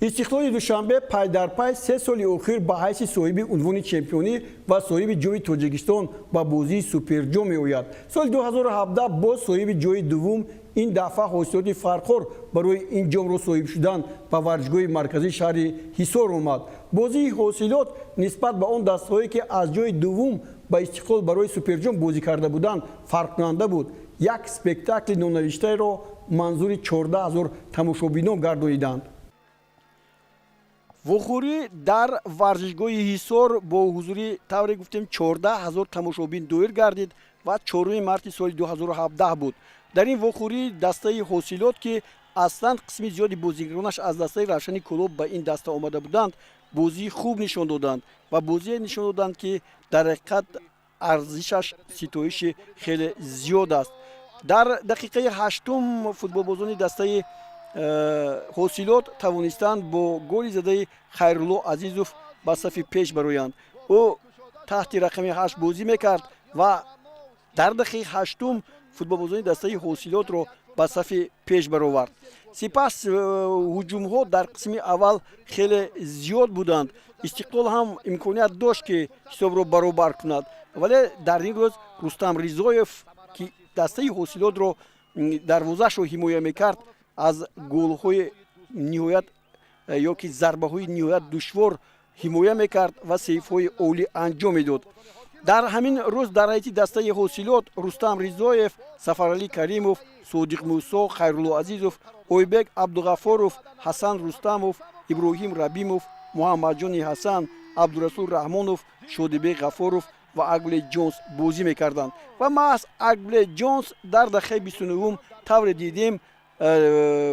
Истиқлоли Душанбе пай дар пай 3 соли охир ба ҳайси соҳиби унвони чемпионӣ ва соҳиби Ҷоми Тоҷикистон ба бозии Суперҷом меояд. Соли 2017 боз соҳиби ҷои дуввум, ин дафъа Ҳосилоти Фархор барои ин ҷомро соҳиб шудан ба варзишгоҳи марказии шаҳри Ҳисор омад. Бозии Ҳосилот нисбат ба он дастаҳое, ки аз ҷои дуввум ба Истиқлол барои Суперҷом бозӣ карда буданд, фарқкунанда буд. Як спектакли нонавиштаеро манзури 14 ҳазор тамошобинон гардониданд. Вохӯрӣ дар варзишгоҳи Ҳисор бо ҳузури, тавре гуфтем, 14 ҳазор тамошобин доир гардид ва 4 марти соли 2017 буд. Дар ин вохӯрӣ дастаи Ҳосилот, ки аслан қисми зиёди бозигаронаш аз дастаи Равшани Кӯлоб ба ин даста омада буданд, бозии хуб нишон доданд ва бозие нишон доданд, ки дар ҳақиқат арзишаш ситоиши хеле зиёд аст. Дар дақиқаи ҳаштум футболбозони дастаи Ҳосилот тавонистанд бо голи задаи Хайрулло Азизов ба сафи пеш бароянд. Ӯ таҳти рақами 8 бозӣ мекард ва дар дақиқаи ҳаштум футболбозони дастаи Ҳосилотро ба сафи пеш баровард. Сипас ҳуҷумҳо дар қисми аввал хеле зиёд буданд. Истиқлол ҳам имконият дошт, ки ҳисобро баробар кунад, вале дар ин рӯз Рустам Ризоев, ки дастаи Ҳосилотро дарвозаашро ҳимоя мекард, аз голҳои ниҳоят ё ки зарбаҳои ниҳоят душвор ҳимоя мекард ва сейвҳои олӣ анҷом медод. Дар ҳамин рӯз дар ҳайати дастаи Ҳосилот Рустам Ризоев, Сафаралӣ Каримов, Содиқ Мусо, Хайрулло Азизов, Ойбек Абдуғафоров, Ҳасан Рустамов, Иброҳим Рабимов, Муҳаммадҷони Ҳасан, Абдурасул Раҳмонов, Шодибек Ғафоров ва Агле Ҷонс бозӣ мекарданд. Ва маҳз Агле Ҷонс дар дақиқаи 29-ум, тавре дидем,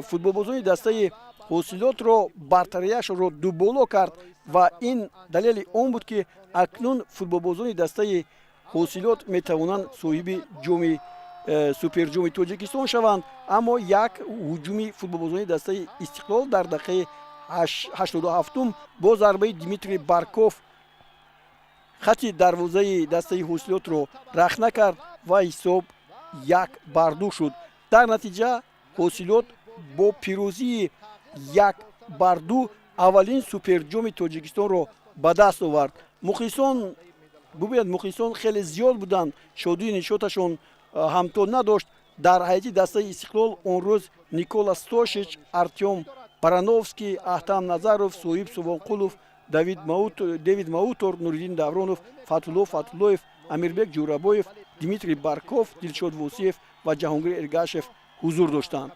футболбозони дастаи Ҳосилотро бартарияшро дуболо кард ва ин далели он буд, ки акнун футболбозони дастаи Ҳосилот метавонанд соҳиби ҷоми Суперҷоми Тоҷикистон шаванд. Аммо як ҳуҷуми футболбозони дастаи Истиқлол дар дақиқаи 87-ум бо зарбаи Дмитрий Барков хати дарвозаи дастаи Ҳосилотро рахна кард ва ҳисоб 1-2 шуд. Дар натиҷа Ҳосилот бо пирӯзии 1-2 аввалин Суперҷоми Тоҷикистонро ба даст овард. Мухлисон, бубинед, мухлисон хеле зиёд буданд, шодии нишоташон ҳамто надошт. Дар ҳайати дастаи Истиқлол он рӯз Никола Стошич, Артём Барановский, Аҳтам Назаров, Соҳиб Сувонқулов, Дэвид Маутор, Нуриддин Давронов, Фатулло Фатуллоев, Амирбек Ҷӯрабоев, Дмитрий Барков, Дилшод Восиев ва Ҷаҳонгир Эргашев ҳузур доштанд.